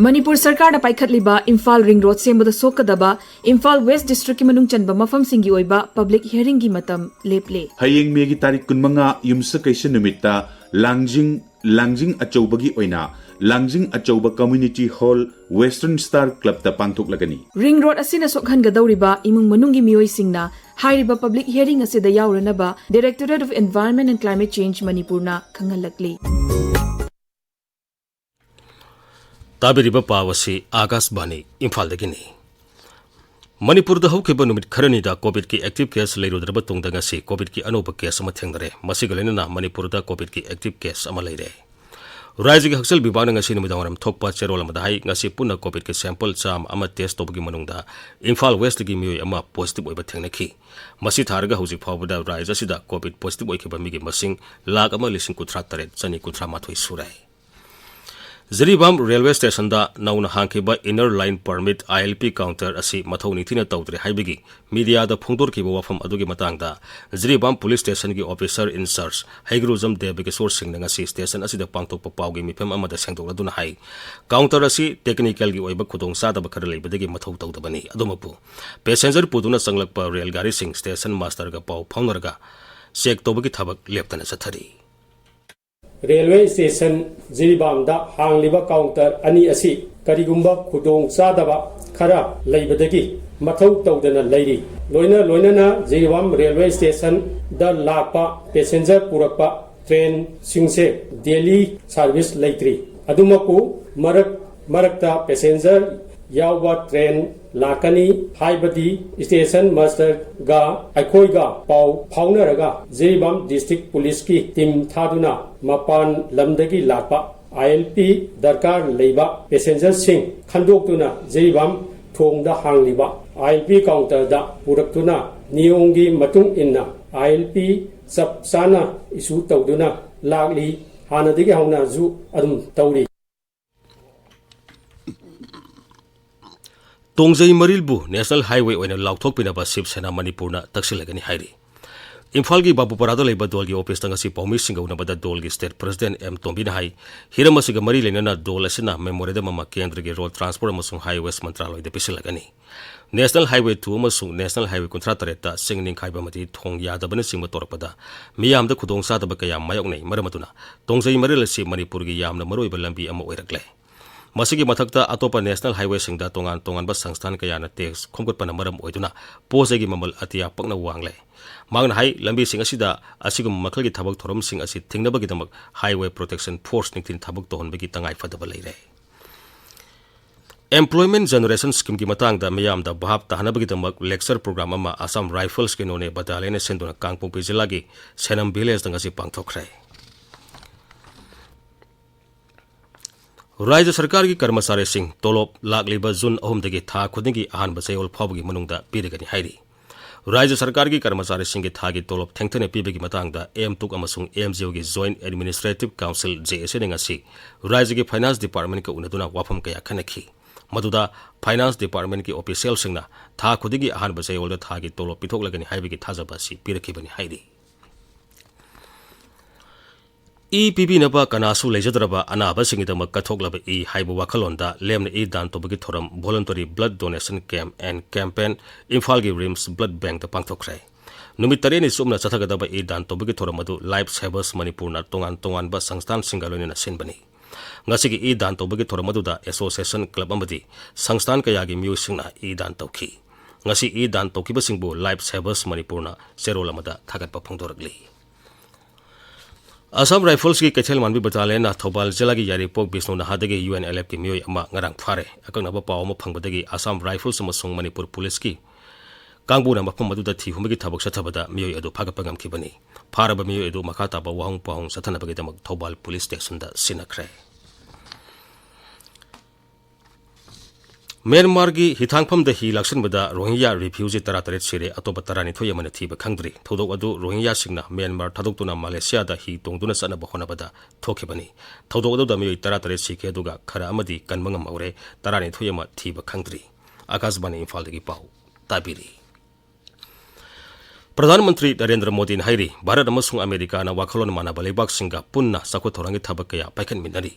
ꯃꯅꯤꯄꯨꯔ ꯁꯔꯀꯥꯔꯅ ꯄꯥꯏꯈꯠꯂꯤꯕ ꯏꯝꯐꯥꯜ ring road ꯁꯦꯝꯕꯗ ꯁꯣꯛꯀꯗꯕ ꯏꯝꯐꯥꯜ West Districtꯀꯤ ꯃꯅꯨꯡ ꯆꯟꯕ ꯃꯐꯝꯁꯤꯡꯒꯤ ꯑꯣꯏꯕ public hearingꯒꯤ ꯃꯇꯝ ꯂꯦꯞꯂꯦ꯫ ꯍꯌꯦꯡ ꯃꯦꯒꯤ ꯇꯥꯔꯤꯛ ꯀꯨꯟꯃꯉꯥ ꯌꯨꯝꯁꯀꯩꯁ ꯅꯨꯃꯤꯠꯇ ꯂꯥꯡꯖꯤꯡ, ꯂꯥꯡꯖꯤꯡ ꯑꯆꯧꯕꯒꯤ ꯑꯣꯏꯅ ꯂꯥꯡꯖꯤꯡ ꯑꯆꯧꯕ Community Hall Western Star Clubꯇ ꯄꯥꯡꯊꯣꯛꯂꯒꯅꯤ꯫ Ring road ꯑꯁꯤꯅ ꯁꯣꯛꯍꯟꯒꯗꯧꯔꯤꯕ ꯏꯃꯨꯡ ꯃꯅꯨꯡꯒꯤ ꯃꯤꯑꯣꯏꯁꯤꯡꯅ ꯍꯥꯏꯔꯤꯕ public hearing ꯑꯁꯤꯗ ꯌꯥꯎꯔꯅꯕ Directorate of Environment and Climate Change ꯃꯅꯤꯄꯨꯔꯅ ꯈꯪꯍꯜꯂꯛꯂꯤ꯫ ꯇꯥꯕꯤꯔꯤꯕ ꯄꯥꯎ ꯑꯁꯤ ꯑꯥꯀꯥꯁꯕꯥꯅꯤ ꯏꯝꯐꯥꯜꯗꯒꯤꯅꯤ꯫ ꯃꯅꯤꯄꯨꯔꯗ ꯍꯧꯈꯤꯕ ꯅꯨꯃꯤꯠ ꯈꯔꯅꯤꯗ COVIDꯀꯤ active case ꯂꯩꯔꯨꯗ꯭ꯔꯕ ꯇꯨꯡꯗ ꯉꯁꯤ COVIDꯀꯤ ꯑꯅꯧꯕ case ꯑꯃ ꯊꯦꯡꯅꯔꯦ꯫ ꯃꯁꯤꯒ ꯂꯣꯏꯅꯅ ꯃꯅꯤꯄꯨꯔꯗ COVIDꯀꯤ active case ꯑꯃ ꯂꯩꯔꯦ꯫ ꯔꯥꯖ꯭ꯌꯒꯤ ꯍꯛꯁꯦꯜ ꯕꯤꯚꯥꯒꯅ ꯉꯁꯤ ꯅꯨꯃꯤꯗꯥꯡꯋꯥꯏꯔꯝ ꯊꯣꯛꯄ ꯆꯦꯔꯣꯜ ꯑꯃꯗ ꯍꯥꯏ, ꯉꯁꯤ ꯄꯨꯟꯅ COVIDꯀꯤ sample ꯆꯥꯝꯃ ꯑꯃ test ꯇꯧꯕꯒꯤ ꯃꯅꯨꯡꯗ ꯏꯝꯐꯥꯜ Westꯀꯤ ꯃꯤꯑꯣꯏ ꯑꯃ positive ꯑꯣꯏꯕ ꯊꯦꯡꯅꯈꯤ꯫ ꯃꯁꯤ ꯊꯥꯔꯒ ꯍꯧꯖꯤꯛ ꯐꯥꯎꯕꯗ ꯔꯥꯖ꯭ꯌ ꯑꯁꯤꯗ COVID positive ꯑꯣꯏꯈꯤꯕ ꯃꯤꯒꯤ ꯃꯁꯤꯡ ꯂꯥꯈ ꯑꯃ ꯂꯤꯁꯤꯡ ꯀꯨꯟꯊ꯭ꯔꯥ ꯇꯔꯦꯠ ꯆꯅꯤ ꯀꯨꯟꯊ꯭ꯔꯥ ꯃꯥꯊꯣꯏ ꯁꯨꯔꯦ꯫ ꯖꯤꯔꯤꯕꯥꯝ ꯔꯦꯜꯋꯦ ꯁ꯭ꯇꯦꯁꯟꯗ ꯅꯧꯅ ꯍꯥꯡꯈꯤꯕ Inner Line Permit, I L P, counter ꯑꯁꯤ ꯃꯊꯧ ꯅꯤꯡꯊꯤꯅ ꯇꯧꯗ꯭ꯔꯦ ꯍꯥꯏꯕꯒꯤ ꯃꯤꯗꯤꯌꯥꯗ ꯐꯣꯡꯗꯣꯔꯛꯈꯤꯕ ꯋꯥꯐꯝ ꯑꯗꯨꯒꯤ ꯃꯇꯥꯡꯗ Jiribam police ꯁ꯭ꯇꯦꯁꯟꯒꯤ officer in-charge ꯍꯩꯒ꯭ꯔꯨꯖꯝ Debkishor ꯁꯤꯡꯅ ꯉꯁꯤ ꯁ꯭ꯇꯦꯁꯟ ꯑꯁꯤꯗ ꯄꯥꯡꯊꯣꯛꯄ ꯄꯥꯎꯒꯤ ꯃꯤꯐꯝ ꯑꯃꯗ ꯁꯦꯡꯗꯣꯛꯂꯗꯨꯅ ꯍꯥꯏ, counter ꯑꯁꯤ technicalꯒꯤ ꯑꯣꯏꯕ ꯈꯨꯗꯣꯡꯆꯥꯗꯕ ꯈꯔ ꯂꯩꯕꯗꯒꯤ ꯃꯊꯧ ꯇꯧꯗꯕꯅꯤ꯫ ꯑꯗꯨꯃꯛꯄꯨ, passenger ꯄꯨꯗꯨꯅ ꯆꯪꯂꯛꯄ ꯔꯦꯜ ꯒꯥꯔꯤꯁꯤꯡ ꯁ꯭ꯇꯦꯁꯟ ꯃꯥꯁꯇꯔꯒ ꯄꯥꯎ ꯐꯥꯎꯅꯔꯒ check ꯇꯧꯕꯒꯤ ꯊꯕꯛ ꯂꯦꯞꯇꯅ ꯆꯠꯊꯔꯤ꯫ ꯔꯦꯜꯋꯦ ꯁ꯭ꯇꯦꯁꯟ ꯖꯤꯔꯤꯕꯥꯝꯗ ꯍꯥꯡꯂꯤꯕ counter ꯑꯅꯤ ꯑꯁꯤ ꯀꯔꯤꯒꯨꯝꯕ ꯈꯨꯗꯣꯡꯆꯥꯗꯕ ꯈꯔ ꯂꯩꯕꯗꯒꯤ ꯃꯊꯧ ꯇꯧꯗꯅ ꯂꯩꯔꯤ꯫ ꯂꯣꯏꯅ ꯂꯣꯏꯅꯅ ꯖꯤꯔꯤꯕꯥꯝ ꯔꯦꯜꯋꯦ ꯁ꯭ꯇꯦꯁꯟꯗ ꯂꯥꯛꯄ passenger ꯄꯨꯔꯛꯄ trainꯁꯤꯡꯁꯦ daily service ꯂꯩꯇ꯭ꯔꯤ꯫ ꯑꯗꯨꯃꯛꯄꯨ ꯃꯔꯛ ꯃꯔꯛꯇ passenger ꯌꯥꯎꯕ train ꯂꯥꯛꯀꯅꯤ ꯍꯥꯏꯕꯗꯤ station masterꯒ ꯑꯩꯈꯣꯏꯒ ꯄꯥꯎ ꯐꯥꯎꯅꯔꯒ ꯖꯤꯔꯤꯕꯥꯝ district policeꯀꯤ team ꯊꯥꯗꯨꯅ ꯃꯄꯥꯟ ꯂꯝꯗꯒꯤ ꯂꯥꯛꯄ I L P ꯗꯔꯀꯥꯔ ꯂꯩꯕ passengerꯁꯤꯡ ꯈꯟꯗꯣꯛꯇꯨꯅ ꯖꯤꯔꯤꯕꯥꯝ ꯊꯣꯡꯗ ꯍꯥꯡꯂꯤꯕ I L P counterꯗ ꯄꯨꯔꯛꯇꯨꯅ ꯅꯤꯌꯣꯝꯒꯤ ꯃꯇꯨꯡ ꯏꯟꯅ I L P ꯆꯞ ꯆꯥꯅ issue ꯇꯧꯗꯨꯅ ꯂꯥꯛꯂꯤ꯫ ꯍꯥꯟꯅꯗꯒꯤ ꯍꯧꯅꯁꯨ ꯑꯗꯨꯝ ꯇꯧꯔꯤ꯫ ꯇꯣꯡꯖꯩ ꯃꯔꯤꯜꯕꯨ National Highway ꯑꯣꯏꯅ ꯂꯥꯎꯊꯣꯛꯄꯤꯅꯕ ꯁꯤꯕ ꯁꯦꯅꯥ ꯃꯅꯤꯄꯨꯔꯅ ꯇꯛꯁꯤꯜꯂꯒꯅꯤ ꯍꯥꯏꯔꯤ꯫ ꯏꯝꯐꯥꯜꯒꯤ ꯕꯥꯕꯨꯄꯥꯔꯥꯗ ꯂꯩꯕ ꯗꯣꯜꯒꯤ ꯑꯣꯐꯤꯁꯇ ꯉꯁꯤ ꯄꯥꯎꯃꯤꯁꯤꯡꯒ ꯎꯅꯕꯗ ꯗꯣꯜꯒꯤ state president ꯑꯦꯝ ꯇꯣꯝꯕꯤꯅ ꯍꯥꯏ, ꯍꯤꯔꯝ ꯑꯁꯤꯒ ꯃꯔꯤ ꯂꯩꯅꯅ ꯗꯣꯜ ꯑꯁꯤꯅ memorandum ꯑꯃ ꯀꯦꯟꯗ꯭ꯔꯒꯤ Road Transport ꯑꯃꯁꯨꯡ Highways ꯃꯟꯇ꯭ꯔꯥꯂꯣꯏꯗ ꯄꯤꯁꯤꯜꯂꯒꯅꯤ꯫ National Highway two ꯑꯃꯁꯨꯡ National Highway ꯀꯨꯟꯊ꯭ꯔꯥ ꯇꯔꯦꯠꯇ ꯆꯤꯡ ꯅꯤꯡꯈꯥꯏꯕ ꯑꯃꯗꯤ ꯊꯣꯡ ꯌꯥꯗꯕꯅꯆꯤꯡꯕ ꯇꯧꯔꯛꯄꯗ ꯃꯤꯌꯥꯝꯗ ꯈꯨꯗꯣꯡꯆꯥꯗꯕ ꯀꯌꯥ ꯃꯥꯌꯣꯛꯅꯩ꯫ ꯃꯔꯝ ꯑꯗꯨꯅ ꯇꯣꯡꯖꯩ ꯃꯔꯤꯜ ꯑꯁꯤ ꯃꯅꯤꯄꯨꯔꯒꯤ ꯌꯥꯝꯅ ꯃꯔꯨꯑꯣꯏꯕ ꯂꯝꯕꯤ ꯑꯃ ꯑꯣꯏꯔꯛꯂꯦ꯫ ꯃꯁꯤꯒꯤ ꯃꯊꯛꯇ ꯑꯇꯣꯞꯄ National Highwayꯁꯤꯡꯗ ꯇꯣꯉꯥꯟ ꯇꯣꯉꯥꯟꯕ ꯁꯪꯁꯊꯥꯟ ꯀꯌꯥꯅ tax ꯈꯣꯝꯒꯠꯄꯅ ꯃꯔꯝ ꯑꯣꯏꯗꯨꯅ ꯄꯣꯠ ꯆꯩꯒꯤ ꯃꯃꯜ ꯑꯇꯤꯌꯥ ꯄꯛꯅ ꯋꯥꯡꯂꯦ꯫ ꯃꯍꯥꯛꯅ ꯍꯥꯏ, ꯂꯝꯕꯤꯁꯤꯡ ꯑꯁꯤꯗ ꯑꯁꯤꯒꯨꯝꯕ ꯃꯈꯜꯒꯤ ꯊꯕꯛ ꯊꯧꯔꯝꯁꯤꯡ ꯑꯁꯤ ꯊꯤꯡꯅꯕꯒꯤꯗꯃꯛ Highway Protection Force ꯅꯤꯡꯊꯤꯅ ꯊꯕꯛ ꯇꯧꯍꯟꯕꯒꯤ ꯇꯉꯥꯏ ꯐꯗꯕ ꯂꯩꯔꯦ꯫ Employment Generation Schemeꯒꯤ ꯃꯇꯥꯡꯗ ꯃꯤꯌꯥꯝꯗ ꯚꯥꯞ ꯇꯥꯍꯟꯅꯕꯒꯤꯗꯃꯛ lecture program ꯑꯃ Assam Riflesꯀꯤ Noney Battalionꯅ ꯁꯤꯟꯗꯨꯅ ꯀꯥꯡꯄꯣꯛꯄꯤ ꯖꯤꯂꯥꯒꯤ ꯁꯦꯅꯝ villageꯇ ꯉꯁꯤ ꯄꯥꯡꯊꯣꯛꯈ꯭ꯔꯦ꯫ ꯔꯥꯖ꯭ꯌ ꯁꯔꯀꯥꯔꯒꯤ ꯀꯔꯃꯆꯥꯔꯤꯁꯤꯡ ꯇꯣꯂꯣꯞ ꯂꯥꯛꯂꯤꯕ ꯖꯨꯟ ꯑꯍꯨꯝꯗꯒꯤ ꯊꯥ ꯈꯨꯗꯤꯡꯒꯤ ꯑꯍꯥꯟꯕ ꯆꯌꯣꯜ ꯐꯥꯎꯕꯒꯤ ꯃꯅꯨꯡꯗ ꯄꯤꯔꯒꯅꯤ ꯍꯥꯏꯔꯤ꯫ ꯔꯥꯖ꯭ꯌ ꯁꯔꯀꯥꯔꯒꯤ ꯀꯔꯃꯆꯥꯔꯤꯁꯤꯡꯒꯤ ꯊꯥꯒꯤ ꯇꯣꯂꯣꯞ ꯊꯦꯡꯊꯅ ꯄꯤꯕꯒꯤ ꯃꯇꯥꯡꯗ ꯑꯦꯝ ꯇꯨꯛ ꯑꯃꯁꯨꯡ ꯑꯦꯝ ꯖꯤ ꯑꯣꯒꯤ Joint Administrative Council, ꯖꯦ ꯑꯦꯁ ꯑꯦꯅ ꯉꯁꯤ ꯔꯥꯖ꯭ꯌꯒꯤ Finance Departmentꯀ ꯎꯅꯗꯨꯅ ꯋꯥꯐꯝ ꯀꯌꯥ ꯈꯟꯅꯈꯤ꯫ ꯃꯗꯨꯗ Finance Departmentꯀꯤ officialꯁꯤꯡꯅ ꯊꯥ ꯈꯨꯗꯤꯡꯒꯤ ꯑꯍꯥꯟꯕ ꯆꯌꯣꯜꯗ ꯊꯥꯒꯤ ꯇꯣꯂꯣꯞ ꯄꯤꯊꯣꯛꯂꯒꯅꯤ ꯍꯥꯏꯕꯒꯤ ꯊꯥꯖꯕ ꯑꯁꯤ ꯄꯤꯔꯛꯈꯤꯕꯅꯤ ꯍꯥꯏꯔꯤ꯫ ꯏ ꯄꯤꯕꯤꯅꯕ ꯀꯅꯥꯁꯨ ꯂꯩꯖꯗ꯭ꯔꯕ ꯑꯅꯥꯕꯁꯤꯡꯒꯤꯗꯃꯛ ꯀꯠꯊꯣꯛꯂꯕ ꯏ ꯍꯥꯏꯕ ꯋꯥꯈꯜꯂꯣꯟꯗ ꯂꯦꯝꯅ ꯏ ꯗꯥꯟ ꯇꯧꯕꯒꯤ ꯊꯧꯔꯝ Voluntary Blood Donation Camp and Campaign ꯏꯝꯐꯥꯜꯒꯤ ꯔꯤꯝꯁ ꯕ꯭ꯂꯗ ꯕꯦꯡꯛꯇ ꯄꯥꯡꯊꯣꯛꯈ꯭ꯔꯦ꯫ ꯅꯨꯃꯤꯠ ꯇꯔꯦꯠꯅꯤ ꯆꯨꯞꯅ ꯆꯠꯊꯒꯗꯕ ꯏ ꯗꯥꯟ ꯇꯧꯕꯒꯤ ꯊꯧꯔꯝ ꯑꯗꯨ Life Savers ꯃꯅꯤꯄꯨꯔꯅ ꯇꯣꯉꯥꯟ ꯇꯣꯉꯥꯟꯕ ꯁꯪꯁꯊꯥꯟꯁꯤꯡꯒ ꯂꯣꯏꯅꯅ ꯁꯤꯟꯕꯅꯤ꯫ ꯉꯁꯤꯒꯤ ꯏ ꯗꯥꯟ ꯇꯧꯕꯒꯤ ꯊꯧꯔꯝ ꯑꯗꯨꯗ association, club ꯑꯃꯗꯤ ꯁꯪꯁꯊꯥꯟ ꯀꯌꯥꯒꯤ ꯃꯤꯑꯣꯏꯁꯤꯡꯅ ꯏ ꯗꯥꯟ ꯇꯧꯈꯤ꯫ ꯉꯁꯤ ꯏ ꯗꯥꯟ ꯇꯧꯈꯤꯕꯁꯤꯡꯕꯨ Life Savers ꯃꯅꯤꯄꯨꯔꯅ ꯆꯦꯔꯣꯜ ꯑꯃꯗ ꯊꯥꯒꯠꯄ ꯐꯣꯡꯗꯣꯔꯛꯂꯤ꯫ ꯑꯁꯥꯝ ꯔꯥꯏꯐꯜꯁꯀꯤ ꯀꯩꯊꯦꯜ ꯃꯥꯟꯕꯤ ꯕꯇꯥꯂꯤꯌꯟꯅ ꯊꯧꯕꯥꯜ ꯖꯤꯂꯥꯒꯤ ꯌꯥꯏꯔꯤꯄꯣꯛ ꯕꯤꯁꯅꯨ ꯅꯍꯥꯗꯒꯤ ꯌꯨ ꯑꯦꯟ ꯑꯦꯜ ꯑꯦꯐꯀꯤ ꯃꯤꯑꯣꯏ ꯑꯃ ꯉꯔꯥꯡ ꯐꯥꯔꯦ꯫ ꯑꯀꯛꯅꯕ ꯄꯥꯎ ꯑꯃ ꯐꯪꯕꯗꯒꯤ ꯑꯁꯥꯝ ꯔꯥꯏꯐꯜꯁ ꯑꯃꯁꯨꯡ ꯃꯅꯤꯄꯨꯔ ꯄꯨꯂꯤꯁꯀꯤ ꯀꯥꯡꯕꯨꯅ ꯃꯐꯝ ꯑꯗꯨꯗ ꯊꯤ ꯍꯨꯝꯕꯒꯤ ꯊꯕꯛ ꯆꯠꯊꯕꯗ ꯃꯤꯑꯣꯏ ꯑꯗꯨ ꯐꯥꯒꯠꯄ ꯉꯝꯈꯤꯕꯅꯤ꯫ ꯐꯥꯔꯕ ꯃꯤꯑꯣꯏ ꯑꯗꯨ ꯃꯈꯥ ꯇꯥꯕ ꯋꯥꯍꯪ ꯄꯥꯎꯍꯪ ꯆꯠꯊꯅꯕꯒꯤꯗꯃꯛ ꯊꯧꯕꯥꯜ ꯄꯨꯂꯤꯁ ꯁ꯭ꯇꯦꯁꯟꯗ ꯁꯤꯟꯅꯈ꯭ꯔꯦ꯫ ꯃ꯭ꯌꯥꯟꯃꯥꯔꯒꯤ ꯍꯤꯊꯥꯡꯐꯝꯗ ꯍꯤ ꯂꯥꯛꯁꯤꯟꯕꯗ ꯔꯣꯍꯤꯡꯌꯥ ꯔꯤꯐ꯭ꯌꯨꯖꯤ ꯇꯔꯥꯇꯔꯦꯠ ꯁꯤꯔꯦ, ꯑꯇꯣꯞꯄ ꯇꯔꯥꯅꯤꯊꯣꯏ ꯑꯃꯅ ꯊꯤꯕ ꯈꯪꯗ꯭ꯔꯤ꯫ ꯊꯧꯗꯣꯛ ꯑꯗꯨ ꯔꯣꯍꯤꯡꯌꯥꯁꯤꯡꯅ ꯃ꯭ꯌꯥꯟꯃꯥꯔ ꯊꯥꯗꯣꯛꯇꯨꯅ ꯃꯥꯂꯦꯁꯤꯌꯥꯗ ꯍꯤ ꯇꯣꯡꯗꯨꯅ ꯆꯠꯅꯕ ꯍꯣꯠꯅꯕꯗ ꯊꯣꯛꯈꯤꯕꯅꯤ꯫ ꯊꯧꯗꯣꯛ ꯑꯗꯨꯗ ꯃꯤꯑꯣꯏ ꯇꯔꯥꯇꯔꯦꯠ ꯁꯤꯈꯤ, ꯑꯗꯨꯒ ꯈꯔ ꯑꯃꯗꯤ ꯀꯟꯕ ꯉꯝꯍꯧꯔꯦ, ꯇꯔꯥꯅꯤꯊꯣꯏ ꯑꯃ ꯊꯤꯕ ꯈꯪꯗ꯭ꯔꯤ꯫ ꯑꯀꯥꯁꯕꯥꯅꯤ ꯏꯝꯐꯥꯜꯗꯒꯤ ꯄꯥꯎ ꯇꯥꯕꯤꯔꯤ꯫ ꯄ꯭ꯔꯙꯥꯟ ꯃꯟꯇ꯭ꯔꯤ ꯅꯔꯦꯟꯗ꯭ꯔ ꯃꯣꯗꯤꯅ ꯍꯥꯏꯔꯤ, ꯚꯥꯔꯠ ꯑꯃꯁꯨꯡ ꯑꯃꯦꯔꯤꯀꯥꯅ ꯋꯥꯈꯜꯂꯣꯟ ꯃꯥꯟꯅꯕ ꯂꯩꯕꯥꯛꯁꯤꯡꯒ ꯄꯨꯟꯅ ꯆꯥꯎꯈꯠ ꯊꯧꯔꯥꯡꯒꯤ ꯊꯕꯛ ꯀꯌꯥ ꯄꯥꯏꯈꯠꯃꯤꯟꯅꯔꯤ꯫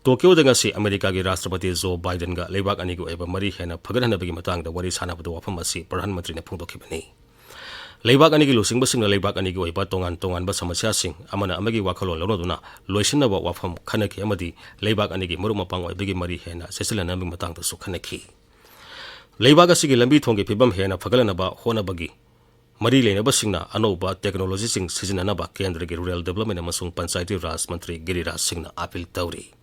ꯇꯣꯀꯤꯌꯣꯗ ꯉꯁꯤ ꯑꯃꯦꯔꯤꯀꯥꯒꯤ ꯔꯥꯁꯇ꯭ꯔꯄꯇꯤ ꯖꯣ ꯕꯥꯏꯗꯟꯒ ꯂꯩꯕꯥꯛ ꯑꯅꯤꯒꯤ ꯑꯣꯏꯕ ꯃꯔꯤ ꯍꯦꯟꯅ ꯐꯒꯠꯍꯟꯅꯕꯒꯤ ꯃꯇꯥꯡꯗ ꯋꯥꯔꯤ ꯁꯥꯟꯅꯕꯗ ꯋꯥꯐꯝ ꯑꯁꯤ ꯄ꯭ꯔꯙꯥꯟ ꯃꯟꯇ꯭ꯔꯤꯅ ꯐꯣꯡꯗꯣꯛꯈꯤꯕꯅꯤ꯫ ꯂꯩꯕꯥꯛ ꯑꯅꯤꯒꯤ ꯂꯨꯆꯤꯡꯕꯁꯤꯡꯅ ꯂꯩꯕꯥꯛ ꯑꯅꯤꯒꯤ ꯑꯣꯏꯕ ꯇꯣꯉꯥꯟ ꯇꯣꯉꯥꯟꯕ ꯁꯃꯁ꯭ꯌꯥꯁꯤꯡ, ꯑꯃꯅ ꯑꯃꯒꯤ ꯋꯥꯈꯜꯂꯣꯟ ꯂꯧꯅꯗꯨꯅ ꯂꯣꯏꯁꯤꯟꯅꯕ ꯋꯥꯐꯝ ꯈꯟꯅꯈꯤ ꯑꯃꯗꯤ ꯂꯩꯕꯥꯛ ꯑꯅꯤꯒꯤ ꯃꯔꯨꯞ ꯃꯄꯥꯡ ꯑꯣꯏꯕꯒꯤ ꯃꯔꯤ ꯍꯦꯟꯅ ꯆꯦꯠꯁꯤꯜꯍꯟꯅꯕꯒꯤ ꯃꯇꯥꯡꯗꯁꯨ ꯈꯟꯅꯈꯤ꯫ ꯂꯩꯕꯥꯛ ꯑꯁꯤꯒꯤ ꯂꯝꯕꯤ ꯊꯣꯡꯒꯤ ꯐꯤꯕꯝ ꯍꯦꯟꯅ ꯐꯒꯠꯍꯟꯅꯕ ꯍꯣꯠꯅꯕꯒꯤ ꯃꯔꯤ ꯂꯩꯅꯕꯁꯤꯡꯅ ꯑꯅꯧꯕ ꯇꯦꯛꯅꯣꯂꯣꯖꯤꯁꯤꯡ ꯁꯤꯖꯤꯟꯅꯅꯕ ꯀꯦꯟꯗ꯭ꯔꯒꯤ ꯔꯨꯔꯦꯜ ꯗꯤꯕ꯭ꯂꯞꯃꯦꯟ ꯑꯃꯁꯨꯡ ꯄꯟꯆꯥꯌꯇꯤ ꯔꯥꯖ ꯃꯟꯇ꯭ꯔꯤ ꯒꯤꯔꯤꯔꯥꯖ ꯁꯤꯡꯅ ꯑꯥꯄꯤꯜ ꯇꯧꯔꯤ꯫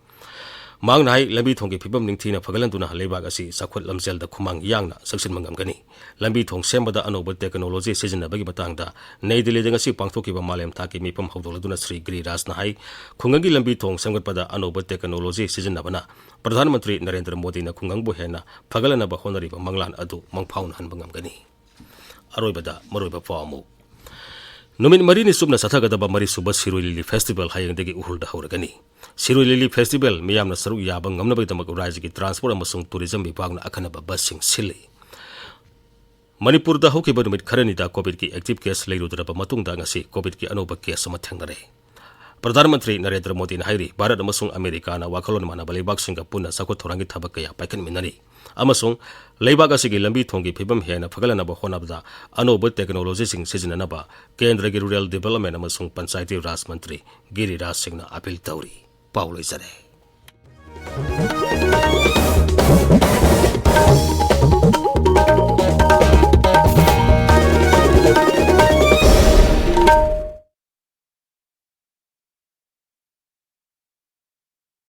ꯃꯍꯥꯛꯅ ꯍꯥꯏ, ꯂꯝꯕꯤ ꯊꯣꯡꯒꯤ ꯐꯤꯕꯝ ꯅꯤꯡꯊꯤꯅ ꯐꯒꯠꯍꯟꯗꯨꯅ ꯂꯩꯕꯥꯛ ꯑꯁꯤ ꯆꯥꯎꯈꯠ ꯂꯝꯖꯦꯜꯗ ꯈꯨꯃꯥꯡ ꯌꯥꯡꯅ ꯆꯪꯁꯤꯟꯕ ꯉꯝꯒꯅꯤ꯫ ꯂꯝꯕꯤ ꯊꯣꯡ ꯁꯦꯝꯕꯗ ꯑꯅꯧꯕ ꯇꯦꯛꯅꯣꯂꯣꯖꯤ ꯁꯤꯖꯤꯟꯅꯕꯒꯤ ꯃꯇꯥꯡꯗ ꯅꯩ ꯗꯤꯜꯂꯤꯗ ꯉꯁꯤ ꯄꯥꯡꯊꯣꯛꯈꯤꯕ ꯃꯥꯂꯦꯝ ꯊꯥꯛꯀꯤ ꯃꯤꯐꯝ ꯍꯧꯗꯣꯛꯂꯗꯨꯅ ꯁ꯭ꯔꯤ ꯒꯤꯔꯤꯔꯥꯖꯅ ꯍꯥꯏ, ꯈꯨꯡꯒꯪꯒꯤ ꯂꯝꯕꯤ ꯊꯣꯡ ꯁꯦꯝꯒꯠꯄꯗ ꯑꯅꯧꯕ ꯇꯦꯛꯅꯣꯂꯣꯖꯤ ꯁꯤꯖꯤꯟꯅꯕꯅ ꯄ꯭ꯔꯙꯥꯟ ꯃꯟꯇ꯭ꯔꯤ ꯅꯔꯦꯟꯗ꯭ꯔ ꯃꯣꯗꯤꯅ ꯈꯨꯡꯒꯪꯕꯨ ꯍꯦꯟꯅ ꯐꯒꯠꯂꯅꯕ ꯍꯣꯠꯅꯔꯤꯕ ꯃꯪꯂꯥꯟ ꯑꯗꯨ ꯃꯪꯐꯥꯎꯅꯍꯟꯕ ꯉꯝꯒꯅꯤ꯫ ꯑꯔꯣꯏꯕꯗ ꯃꯔꯨꯑꯣꯏꯕ ꯄꯥꯎ ꯑꯃꯨꯛ꯫ ꯅꯨꯃꯤꯠ ꯃꯔꯤꯅꯤ ꯆꯨꯞꯅ ꯆꯠꯊꯒꯗꯕ ꯃꯔꯤꯁꯨꯕ ꯁꯤꯔꯣꯏ ꯂꯤꯂꯤ ꯐꯦꯁꯇꯤꯚꯦꯜ ꯍꯌꯦꯡꯗꯒꯤ ꯎꯈ꯭ꯔꯨꯜꯗ ꯍꯧꯔꯒꯅꯤ꯫ ꯁꯤꯔꯣꯏ ꯂꯤꯂꯤ ꯐꯦꯁꯇꯤꯚꯦꯜ ꯃꯤꯌꯥꯝꯅ ꯁꯔꯨꯛ ꯌꯥꯕ ꯉꯝꯅꯕꯒꯤꯗꯃꯛ ꯔꯥꯖ꯭ꯌꯒꯤ ꯇ꯭ꯔꯥꯟꯁꯄꯣꯔꯠ ꯑꯃꯁꯨꯡ ꯇꯨꯔꯤꯖꯝ ꯋꯤꯚꯥꯒꯅ ꯑꯈꯟꯅꯕ ꯕꯁꯁꯤꯡ ꯁꯤꯜꯂꯤ꯫ ꯃꯅꯤꯄꯨꯔꯗ ꯍꯧꯈꯤꯕ ꯅꯨꯃꯤꯠ ꯈꯔꯅꯤꯗ ꯀꯣꯚꯤꯗꯀꯤ ꯑꯦꯛꯇꯤꯚ ꯀꯦꯁ ꯂꯩꯔꯨꯗ꯭ꯔꯕ ꯃꯇꯨꯡꯗ ꯉꯁꯤ ꯀꯣꯚꯤꯗꯀꯤ ꯑꯅꯧꯕ ꯀꯦꯁ ꯑꯃ ꯊꯦꯡꯅꯔꯦ꯫ ꯄ꯭ꯔꯙꯥꯟ ꯃꯟꯇ꯭ꯔꯤ ꯅꯔꯦꯟꯗ꯭ꯔ ꯃꯣꯗꯤꯅ ꯍꯥꯏꯔꯤ, ꯚꯥꯔꯠ ꯑꯃꯁꯨꯡ ꯑꯃꯦꯔꯤꯀꯥꯅ ꯋꯥꯈꯜꯂꯣꯟ ꯃꯥꯟꯅꯕ ꯂꯩꯕꯥꯛꯁꯤꯡꯒ ꯄꯨꯟꯅ ꯆꯥꯎꯈꯠ ꯊꯧꯔꯥꯡꯒꯤ ꯊꯕꯛ ꯀꯌꯥ ꯄꯥꯏꯈꯠꯃꯤꯟꯅꯔꯤ ꯑꯃꯁꯨꯡ ꯂꯩꯕꯥꯛ ꯑꯁꯤꯒꯤ ꯂꯝꯕꯤ ꯊꯣꯡꯒꯤ ꯐꯤꯕꯝ ꯍꯦꯟꯅ ꯐꯒꯠꯂꯅꯕ ꯍꯣꯠꯅꯕꯗ ꯑꯅꯧꯕ ꯇꯦꯛꯅꯣꯂꯣꯖꯤꯁꯤꯡ ꯁꯤꯖꯤꯟꯅꯅꯕ ꯀꯦꯟꯗ꯭ꯔꯒꯤ ꯔꯨꯔꯦꯜ ꯗꯤꯚꯦꯂꯞꯃꯦꯟ ꯑꯃꯁꯨꯡ ꯄꯟꯆꯥꯌꯇꯤ ꯔꯥꯖ ꯃꯟꯇ꯭ꯔꯤ ꯒꯤꯔꯤꯔꯥꯖ ꯁꯤꯡꯅ ꯑꯥꯄꯤꯜ ꯇꯧꯔꯤ꯫ ꯄꯥꯎ ꯂꯣꯏꯖꯔꯦ꯫